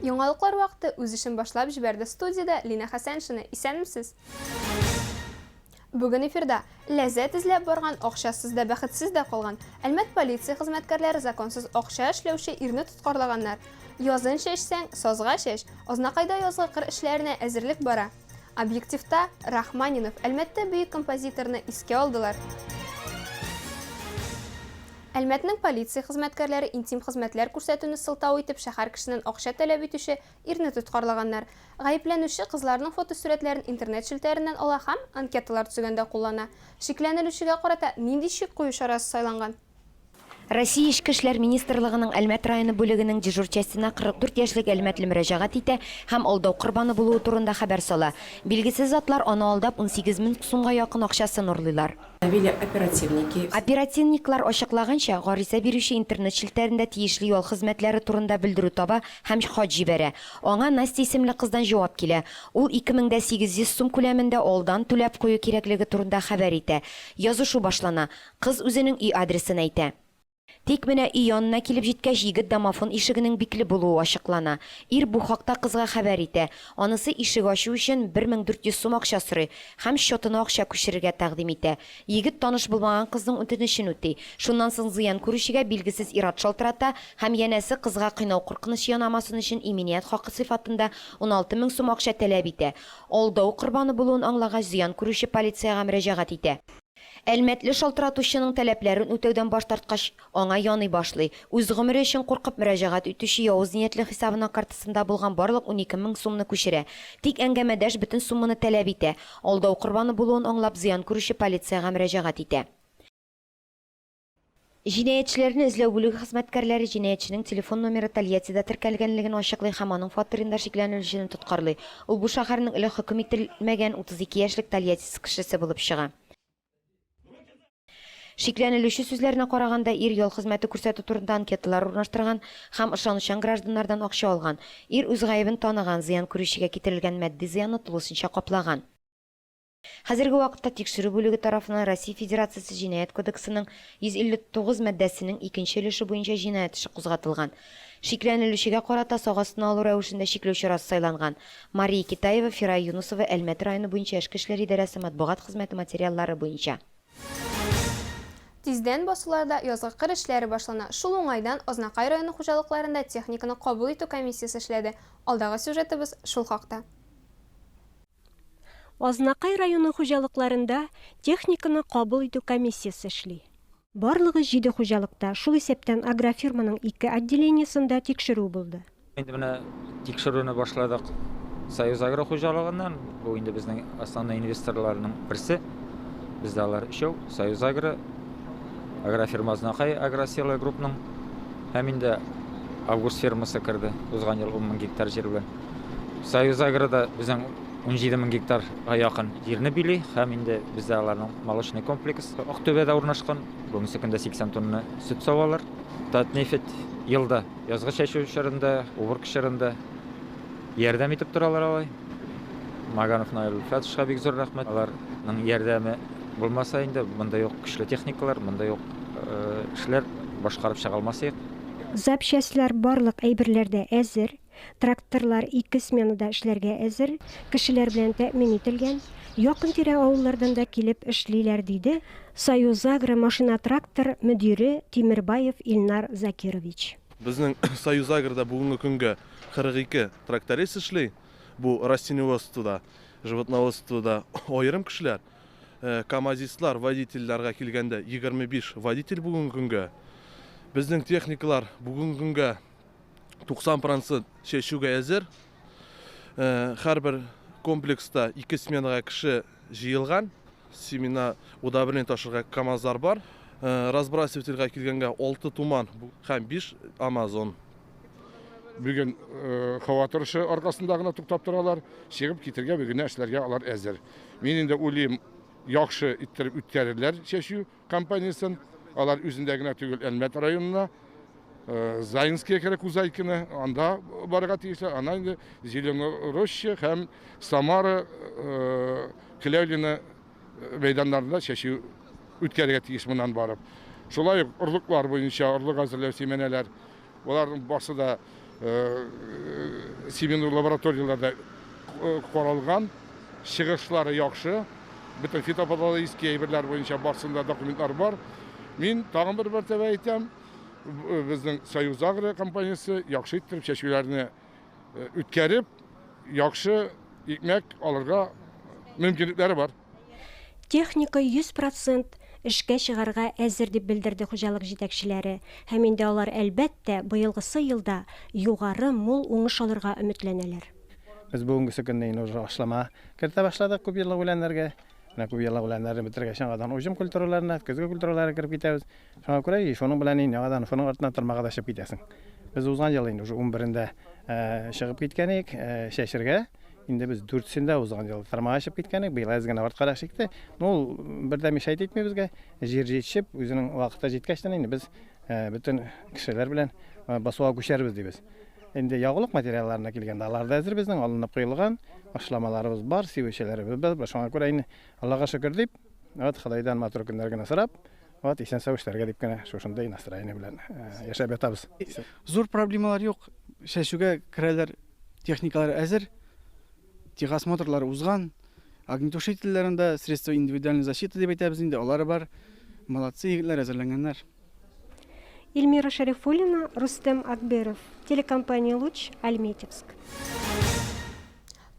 Яңалыклар вакыты үз эшен башлап җибәрде. Студиядә Лина Хәсәншина. Исәнмесез! Бүген эфирда ләззәт эзләп барган, акчасыз да, бәхетсез дә калган. Әлмәт полиция хезмәткәрләре законсыз акча эшләүче ирне тоткарлаганнар. Язын чәчсәң, сазга чәч. Азнакайда язгы кыр эшләренә әзерлек бара. Объективта Рахманинов. Әлмәттә бөек композиторны искә алдылар. Әлмәтнең полиция хезмәткәрләре интим хезмәтләр күрсәтүне сылтау итеп шәһәр кешесеннән акча таләп итүче ирне тоткарлаганнар. Гаепләнүче кызларның фотосурәтләрен интернет челтәреннән ала һәм анкеталар төзегәндә куллана. Шикләнелүчегә карата нинди чик кую чарасы сайланган? Россия Эчке эшләр министрлыгының Әлмәт районы бүлегенең дежур частена 44 яшьлек әлмәтле мөрәҗәгать итә һәм алдау корбаны булуы турында хәбәр сала. Билгесез затлар аны алдап 18 мең сумга якын акчасын урлыйлар. Вили оперативники. Оперативниклар ачыклаганча, гариза бирүче интернет челтәрендә тиешле ял хезмәтләре турында белдерү таба һәм хат җибәрә. Аңа Настя исемле кыздан җавап килә. Ул 2800 сум күләмендә алдан түләп кую кирәклеге турында хәбәр итә. Язышу башлана. Кыз үзенең өй адресын әйтә. Тик менә өй янына килеп җиткәч, егет домофон ишегенең бикле булуы ачыклана. Ир бу хакта кызга хәбәр итә. Анысы ишек ачу өчен 1400 сум акча сорый һәм счетына акча күчерергә тәкъдим итә. Егет таныш булмаган кызның үтенечен үти. Шуннан соң зыян күрүчегә билгесез ир-ат шалтырата һәм, янәсе, кызга кыйнау куркынычы янамасын өчен иминият хакы сыйфатында 16 мең сум акча таләп итә. Алдау корбаны булуын аңлагач, зыян күрүче полициягә мөрәҗәгать итә. Әлмәтле шалтыратучының таләпләрен үтәүдән баш тарткач, аңа яный башлый. Үз гомере өчен куркып мөрәҗәгать итүче явыз ниятле хисабына картасында булган барлык 12 мең сумны күчерә. Тик әңгәмәдәш бөтен сумманы таләп итә. Алдау корбаны булуын аңлап, зыян күрүче полициягә мөрәҗәгать итә. Җинаятьчеләрне эзләү бүлеге хезмәткәрләре җинаятьченең телефон номеры Тольяттида теркәлгәнлеген ачыклый һәм аның фатирында шикләнелүчене тоткарлый. Ул бу шәһәрнең элек хөкем ителмәгән 32 яшьлек Тольяттис кешесе булып чыга. Шикләнелүче сүзләренә караганда, ир ял хезмәте күрсәтү турында анкеталар урнаштырган һәм ышанучан гражданнардан акча алган. Ир үз гаебен таныган, зыян күрүчегә китерелгән матди зыянны тулысынча каплаган. Хәзерге вакытта тикшерү бүлеге тарафыннан Россия Федерациясе Җинаять кодексының 159 маддәсенең икенче өлеше буенча җинаять эше кузгатылган. Шикләнелүчегә карата сак астына алу рәвешендә чикләү чарасы сайланган. Мария Китаева, Фирая Юнысова, Әлмәт районы буенча Эчке эшләр идарәсе матбугат хезмәте материаллары буенча. Тиздән басуларда язгы кыр эшләре башлана. Шул уңайдан Азнакай районы хуҗалыкларында техниканы кабул итү комиссиясе эшләде. Алдагы сюжетыбыз шул хакта. Азнакай районы хуҗалыкларында техниканы кабул итү комиссиясе эшли. Барлыгы җиде хуҗалыкта, шул исәптән агрофирманың ике отделениесендә тикшерү булды. Инде менә тикшерүне башладык Союз-Агро хуҗалыгыннан. Бу инде безнең основной инвесторларның берсе. Бездә алар өчәү, Союз-Агро, агрофирма Азнакай Агросила группның һәм инде Август фирмасы керде узган ел 10 мең гектар җир белән. Союз-Агро да безнең 17 мең гектарга якын җирне били һәм инде бездә аларның молочный комплекс Актүбәдә урнашкан. Бүгенге көндә 80 тонна сөт савалар. Татнефть елда язгы чәчү чорында, уборка чорында ярдәм итеп торалар алай. Маганов Наил Ульфатовичка бик зур рәхмәт. Аларның ярдәме булмаса инде монда юк көчле техникалар, монда юк эшләр башкарып чыга алмас идек. Запчастьлар барлык әйберләр дә әзер. Тракторлар ике сменада эшләргә әзер, кешеләр белән тәэмин ителгән. Якын-тирә авыллардан да килеп эшлиләр, диде Союзагро машина-трактор мөдире Тимербаев Илнар Закирович. Безнең Союзагрода бүгенге көнгә 42 тракторист эшли. Бу растениеводствода, животноводствода аерым кешеләр. Камазистлар, водительләргә килгәндә 25 водитель бүгенге көнгә. Безнең техникалар бүгенге көнгә 90 процент чәчүгә әзер. Һәрбер комплекста ике сменага кеше җыелган. Семена удобрение ташырга КАМАЗлар бар. Разбрасывательгә килгәнгә 6 туман һәм 5 Амазон. Бүген һава торышы аркасында гына туктап торалар. Чыгып китергә бүгеннән эшләргә алар әзер. Мин инде уйлыйм, яхшы иттереп үткәрерләр чәчү компаниясен. Алар үзендә генә түгел, Әлмәт районына, Заинския керә Кузайкино, анда барырга тиешләр. Аннан инде Зеленая Роща һәм Самара, Клявлино мәйданнарында чәчү үткәрергә тиеш моннан барып. Шулай ук орлыклар буенча орлык әзерләү, симәнәләр. Боларның барсы да Семенной лабораторияләрдә каралган, чыгышлары яхшы, бөтен фитопатологический әйберләр буенча барсында документлар бар. Мин тагын бер мәртәбә әйтәм, безнең Союз Агро компаниясе яхшы иттереп чәчүләрне үткәреп, яхшы икмәк алырга мөмкинлекләре бар. Техника 100 процент эшкә чыгарга әзер, дип белдерде хуҗалык җитәкчеләре. Һәм инде алар, әлбәттә, быелгысы елда югары, мул уңыш алырга өметләнәләр. Без бүгенгесе көнне инде уже ашлама кертә башладык күпьеллык үләннәргә. Менә күпьеллык үләннәрне бетергәч, яңадан уҗым культураларына, көзге культураларга кереп китәбез. Шуңа күрә и шуның белән инде яңадан шуның артыннан тырмага да чыгып китәсең. Без узган ел инде уже унберендә чыгып киткән идек чәчергә. Инде без дүртесендә узган ел тырмага чыгып киткән идек. Быел әз генә арткарак чикте. Ну, ул бер дә мешать итми безгә. Җир җитешеп, үзенең вакыты җиткәч тә инде без бөтен кешеләр белән басуга күчәрбез дибез. Инде ягулык материалларына килгәндә, алар да әзер безнең, алынып куелган, ашламаларыбыз бар, сибүчеләребез бар. Шуңа күрә инде Аллага шөкер дип, вот Ходайдан матур көннәр генә сорап, вот исән-сау эшләргә дип кенә шушындый настроение белән яшәп ятабыз. Зур проблемалар юк. Чәчүгә керәләр, техникалар әзер, техосмотрлар узган, огнетушительләрен дә, средства индивидуальной защиты дип әйтәбез инде, алары бар. Молодцы егетләр, әзерләнгәннәр. Эльмира Шәрифуллина, Рустем Акберов, телекомпания Луч, Альметьевск.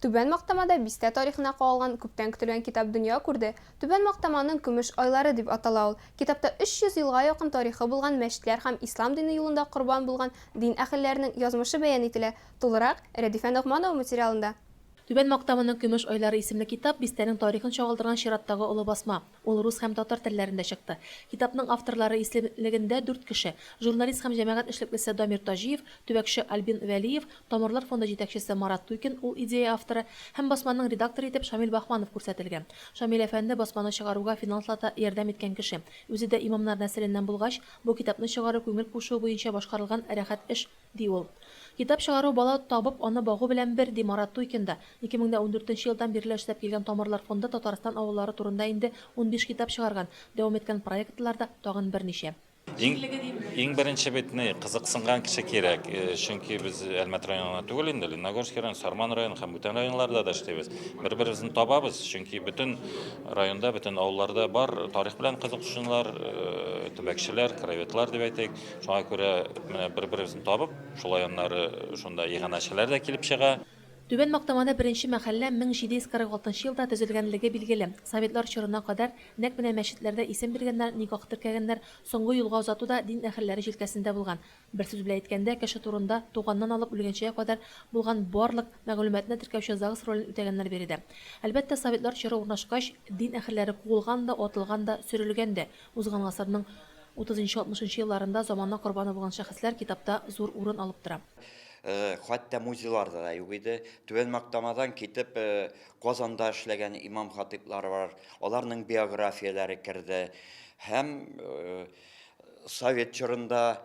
Түбән Мактамада бистә тарихына кагылган күптән көтелгән китап дөнья күрде. Түбән Мактаманың көмеш айлары дип атала ул. Китапта 300 елга якын тарихы булган мәчетләр һәм ислам дине юлында корбан булган дин әһелләренең язмышы бәян ителә. Тулырак, Рәдифә Ногманова материалында. Түбән Мактаманың көмеш айлары исемле китап бистәнең тарихын чагылдырган чираттагы олы басма. Ул рус һәм татар телләрендә чыкты. Китапның авторлары исемлегендә дүрт кеше, журналист һәм җәмәгать эшлеклесе Дамир Таҗиев, төбәкче Альбин Вәлиев, Тамырлар фонды җитәкчесе Марат Туйкин, ул идея авторы, һәм басманың редакторы итеп Шамил Баһманов күрсәтелгән. Шамил әфәнде басманы чыгаруга финанслата ярдәм иткән кеше. Үзе дә имамнар нәселеннән булгач, бу китапны чыгару күңел кушуы буенча башкарылган рәхәт эш, Ди ул. Китап чыгару бала табып, аны багу белән бер, ди Марат Туйкин да. 2014 нче елдан бирле эшләп килгән Тамырлар фонды Татарстан авыллары турында инде 15 китап чыгарган, дәвам иткән проектлар да тагын берничә. Иң, иң беренче бит ни, кызыксынган кеше кирәк. Чөнки без Әлмәт районы гына түгел инде, Лениногорский район, Сарман районы һәм бүтән районнарда да эшлибез. Бер-беребезне табабыз, чөнки бөтен районда, бөтен авылларда бар тарих белән кызыксынучылар, төбәкчеләр, краеведлар дип әйтик. Шуңа күрә менә бер-беребезне табып, шулай аннары шунда иганәчеләр дә килеп чыга. Түбән Мактамада беренче мәхәллә 1746 нчы елда төзелгәнлеге билгеле. Советлар чорына кадәр нәкъ менә мәчетләрдә исем биргәннәр, никах теркәгәннәр, соңгы юлга озату да дин әһелләре җилкәсендә булган. Бер сүз белән әйткәндә, кеше турында туганнан алып үлгәнчегә кадәр булган барлык мәгълүматны теркәүче загс ролен үтәгәннәр биредә. Әлбәттә, советлар чоры урнашкач, дин әһелләре куылган да, атылган да, сөрелгән дә. Узган гасырның Утызынчы-алтмышынчы елларында замана корбаны булган шәхесләр китапта зур урын алып тора. Хәтта музейларда да юк иде. Түбән Мактамадан китеп, Казанда эшләгән имам-хатыйплар бар, аларның биографияләре керде. Һәм совет чорында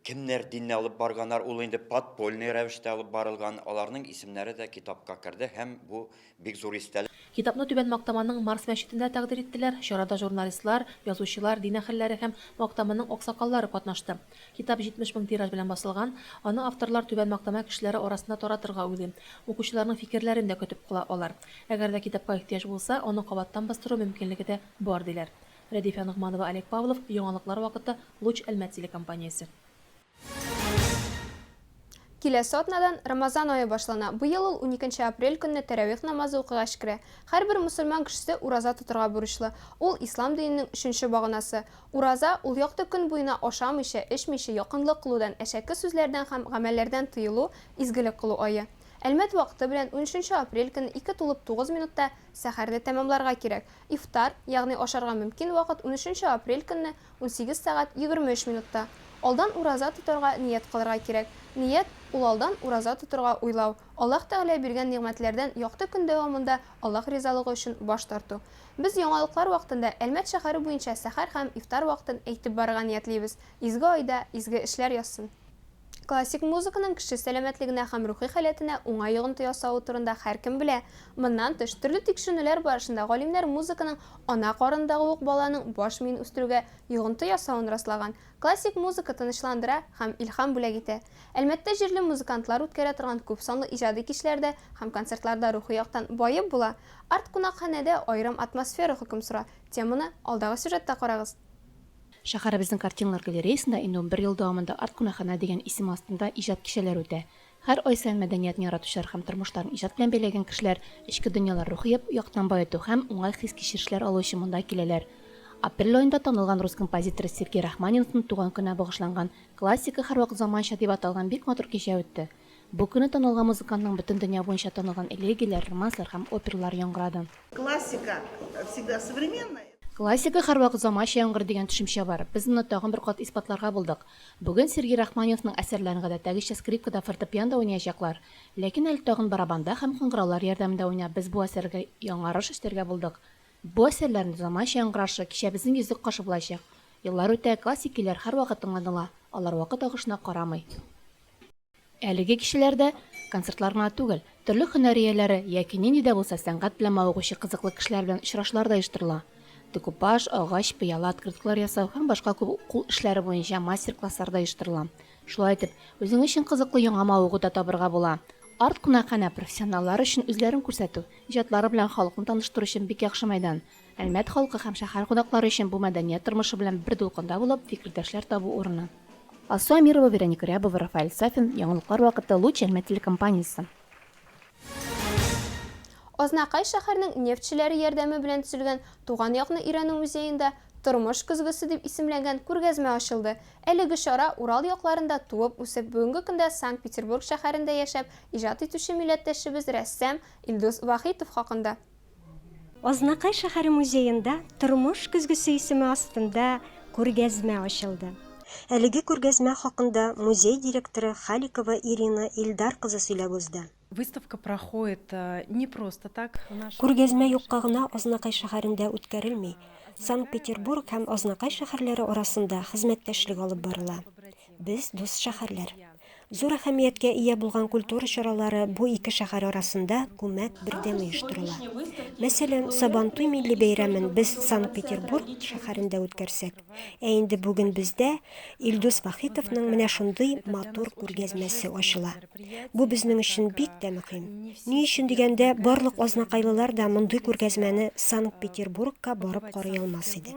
кемнәр динне алып барганнар, ул инде подпольный рәвештә алып барылган, аларның исемнәре дә китапка керде һәм бу бик зур истәлек. Китапны Түбән Мактаманың Марс мәчетендә тәкъдир иттеләр. Чарада журналистлар, язучылар, дин әһелләре һәм Мактаманың аксакаллары катнашты. Китап 70 мең тираж белән басылган. Аны авторлар Түбән Мактама кешеләре арасында таратырга уйлый. Укучыларның фикерләрен дә көтеп кала алар. Әгәр дә китапка ихтыяҗ булса, аны кабаттан бастыру мөмкинлеге дә бар, диләр. Рәдифә Ногманова, Олег Павлов, Яңалыклар вакыты, Луч Әлмәт телекомпаниясе. Киләсе атнадан Рамазан ае башлана. Быел ул уникенче апрель көнне тәравих намазы укыгач керә. Һәрбер мөселман кешесе ураза тотырга бурычлы. Ул, ислам диненең өченче баганасы. Ураза, ул якты көн буена ашамыйча, эчмичә, якынлык кылудан, әшәке сүзләрдән һәм гамәлләрдән тыелу, изгелек кылу ае. Әлмәт вакыты белән унөченче апрель көнне 2:09 минутта сәхәрне тәмамларга кирәк. Ифтар, ягъни ашарга мөмкин вакыт унөченче апрель көнне 18 сәгать 23 минутта. Алдан ураза тотарга ният кылырга кирәк. Ният, ул алдан ураза тотырга уйлау, Аллаһ Тәгалә биргән нигъмәтләрдән якты көн дәвамында Аллаһ ризалыгы өчен баш тарту. Без яңалыклар вакытында Әлмәт шәһәре буенча сәхәр һәм ифтар вакытын әйтеп барырга ниятлибез. Изге айда изге эшләр язсын! Классик музыканың кеше сәламәтлегенә һәм рухи халәтенә уңай йогынты ясавы турында һәркем белә. Моннан тыш, төрле тикшеренүләр барышында галимнәр музыканың ана карынындагы ук баланың баш миен үстерүгә йогынты ясавын раслаган. Классик музыка тынычландыра һәм илһам бүләк итә. Әлмәттә җирле музыкантлар үткәрә торган күпсанлы иҗади кичләрдә һәм концертларда рухи яктан баеп була. Арт-кунакханәдә аерым атмосфера хөкем сора. Теманы алдагы сюжетта карагыз. Шәһәребезнең картиналар галереясында инде 11 ел дәвамында Арт-кунакханә дигән исем астында иҗат кичәләре үтә. Һәр ай саен мәдәниятне яратучылар һәм тормышларын иҗат белән бәйләгән кешеләр эчке дөньялар рухи яктан баету һәм уңай хис-кичерешләр алу өчен монда киләләр. Апрель аенда танылган рус композиторы Сергей Рахманиновның туган көненә багышланган Классика һәрвакыт заманча дип аталган бик матур кичә үтте. Бу көнне танылган музыкантның бөтен дөнья буенча танылган элегияләр, романслар һәм опералары яңгырады. Классика всегда современная. Классика һәрвакыт заманча яңгырый дигән төшенчә бар. Без моны тагын бер кат исбатларга булдык. Бүген Сергей Рахманиновның әсәрләрен гадәттәгечә скрипкада, фортепианда уйнаячаклар. Ләкин әле тагын барабанда һәм кыңгыраулар ярдәмендә уйнап, без бу әсәргә яңарыш өстәргә булдык. Бу әсәрләрнең заманча яңгырашы кичәбезнең йөзек кашы булачак. Еллар үтә, классик көйләр һәрвакыт тыңланыла, алар вакыт агышына карамый. Әлеге кичәләрдә концертлар гына түгел, төрле һөнәр ияләре яки нинди дә булса сәнгать белән мавыгучы кызыклы кешеләр белән очрашулар да оештырыла. Декупаж, агач, пыяла открыткалар ясау һәм башка күп кул эшләре буенча мастер-класслар да оештырыла. Шулай итеп, үзең өчен кызыклы яңа мавыгу да табырга була. Арт-кунакханә профессионаллар өчен үзләрен күрсәтү, иҗатлары белән халыкны таныштыру өчен бик яхшы мәйдан. Әлмәт халкы һәм шәһәр кунаклары өчен бу мәдәният тормышы белән бер дулкында булып, фикердәшләр табу урыны. Алсу Әмирова, Вероника Рябова, Рафаэль Сафин, Яңалыклар вакыты, Луч Әлмәт телекомпаниясе. Азнакай шәһәренең нефтьчеләре ярдәме белән төзелгән Туган якны өйрәнү музеенда Тормыш көзгесе дип исемләнгән күргәзмә ачылды. Әлеге чара Урал якларында туып-үсеп, бүгенге көндә Санкт-Петербург шәһәрендә яшәп, иҗат итүче милләттәшебез рәссам Илдус Вахитов хакында. Азнакай шәһәре музеенда Тормыш көзгесе исеме астында күргәзмә ачылды. Әлеге күргәзмә хакында музей директоры Халикова Ирина Илдар кызы сөйләп узды. Выставка проходит не просто так в нашем. Күргәзмә юкка гына Азнакай шәһәрендә үткәрелми. Санкт-Петербург һәм Азнакай шәһәрләре арасында хезмәттәшлек алып барыла. Без дус шәһәрләр. Зур әһәмияткә ия булган культура чаралары бу ике шәһәр арасында күмәк бердәм оештырыла. Мәсәлән, Сабантуй милли бәйрәмен без Санкт-Петербург шәһәрендә үткәрсәк, ә инде бүген бездә Илдус Вахитовның менә шундый матур күргәзмәсе ачыла. Бу безнең өчен бик тә мөһим. Ни өчен дигәндә, барлык азнакайлылар да мондый күргәзмәне Санкт-Петербургка барып карый алмас иде.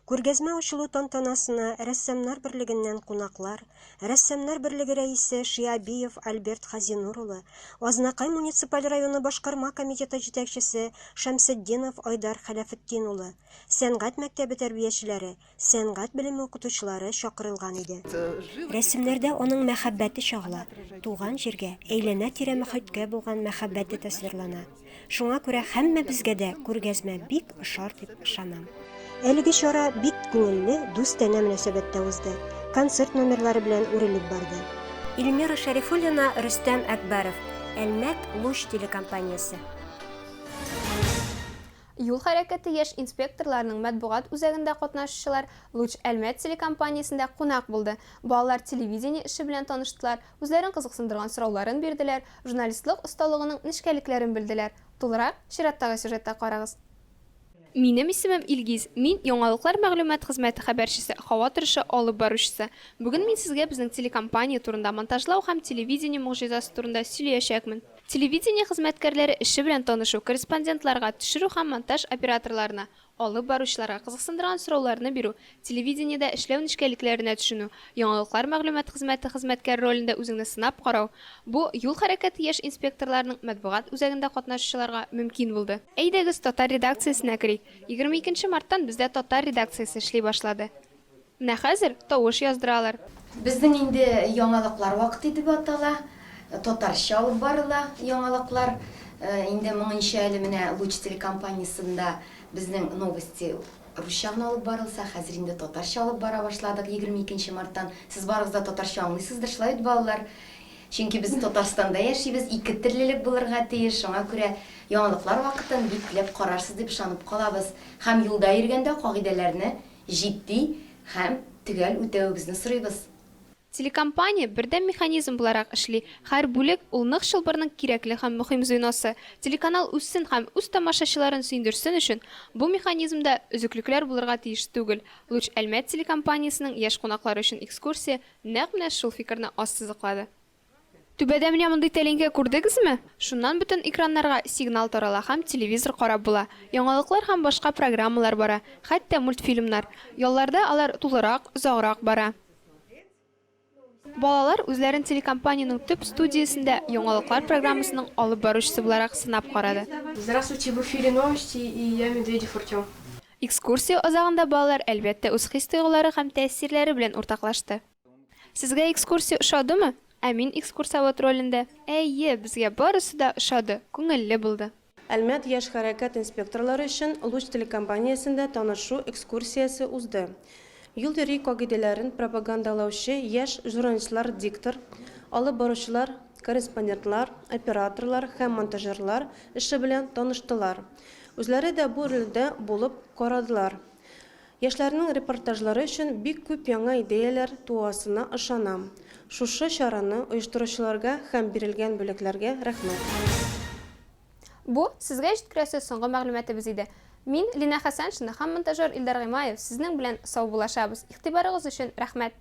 Күргәзмә ачылу тантанасына Рәссамнар берлегеннән кунаклар, Рәссамнар берлеге рәисе Шиабиев Альберт Хазинур улы, Азнакай муниципаль районы башкарма комитеты җитәкчесе Шәмсетдинов Айдар Хәләфетдин улы, сәнгать мәктәбе тәрбиячеләре, сәнгать белеме укытучылары чакырылган иде. Рәсемнәрдә аның мәхәббәте чагыла, туган җиргә, әйләнә-тирә мохиткә булган мәхәббәте тасвирлана. Шуңа күрә һәммәбезгә дә күргәзмә бик ошар дип ышанам. Әлеге чара бик күңелле, дустанә мөнәсәбәттә узды, концерт номерлары белән үрелеп барды. Эльмира Шәрифуллина, Рөстәм Әкбәров, Әлмәт, Луч телекомпаниясе. Юл хәрәкәте яшь инспекторларының матбугат үзәгендә катнашучылар Луч Әлмәт телекомпаниясендә кунак булды. Балалар телевидение эше белән таныштылар, Үзләрен кызыксындырган сорауларын бирделәр, журналистлык осталыгының нечкәлекләрен белделәр. Тулырак, чираттагы сюжетта карагыз. Минем исемем Илгиз. Мин, Яңалыклар мәгълүмат хезмәте хәбәрчесе, һава торышы алып баручысы. Бүген мин сезгә безнең телекомпания турында, монтажлау һәм телевидение могҗизасы турында сөйләячәкмен. Телевидение хезмәткәрләре эше белән танышу, корреспондентларга, төшерү һәм монтаж операторларына, Алып баручыларга кызыксындырган сорауларны бирү, телевидениедә эшләү нечкәлекләренә төшенү, яңалыклар мәгълүмат хезмәте хезмәткәре ролендә үзеңне сынап карау, бу юл хәрәкәте яшь инспекторларының матбугат үзәгендә катнашучыларга мөмкин булды. Әйдәгез, татар редакциясенә керик. 22 нче марттан бездә татар редакциясе эшли башлады. Менә хәзер тавыш яздыралар. Безнең инде яңалыклар вакыты дип атала. Татарча алып барыла яңалыклар. Инде моңынча әле менә Луч телекомпаниясендә безнең новости русча гына алып барылса, хәзер инде татарча алып бара башладык 22 нче марттан. Сез барыгыз да татарча аңлыйсыздыр, шулай бит, балалар? Чөнки без Татарстанда яшибез, икетеллелек булырга тиеш. Шуңа күрә яңалыклар вакытын бик теләп карарсыз дип ышанып калабыз. Һәм юлда йөргәндә кагыйдәләрне Җитди һәм төгәл үтәвегезне сорыйбыз. Телекомпания бердәм механизм буларак эшли, һәр бүлек, ул нык чылбырның кирәкле һәм мөһим звеносы. Телеканал үссен һәм үз тамашачыларын сөендерсен өчен, бу механизмда өзеклекләр булырга тиеш түгел. Луч Әлмәт телекомпаниясенең яшь кунаклары өчен экскурсия нәкъ менә шул фикерне ассызыклады. Түбәдә менә мондый тәлинкә күрдегезме? Шуннан бөтен экраннарга сигнал тарала һәм телевизор карап була. Яңалыклар һәм башка программалар бара, хәтта мультфильмнар. Ялларда алар тулырак, озаграк бара. Балалар үзләрен телекомпаниянең төп студиясендә яңалыклар программасының алып баручысы буларак сынап карады. Здравствуйте, в эфире новости и я Медведев Артем. Экскурсия азагында балалар, әлбәттә, үз хис-тойгылары һәм тәэсирләре белән уртаклашты. Сезгә экскурсия ошадымы? Ә мин экскурсовод ролендә. Әйе, безгә барысы да ошады, күңелле булды. Әлмәт яшь хәрәкәт инспекторлары өчен Луч телекомпаниясендә танышу экскурсиясе узды. Юл йөри кагыйдәләрен пропагандалаучы яшь журналистлар диктор, алып баручылар, корреспондентлар, операторлар һәм монтажерлар эше белән таныштылар. Үзләре дә бу рольдә булып карадылар. Яшьләрнең репортажлары өчен бик күп яңа идеяләр туасына ышанам. Шушы чараны оештыручыларга һәм бирелгән бүләкләргә рәхмәт. Бу, сезгә җиткерәсе соңгы мәгълүматыбыз иде. Мин, Линә Хәсәншина һәм монтажер Илдар Гыймаев сезнең белән саубуллашабыз. Игътибарыгыз өчен рәхмәт!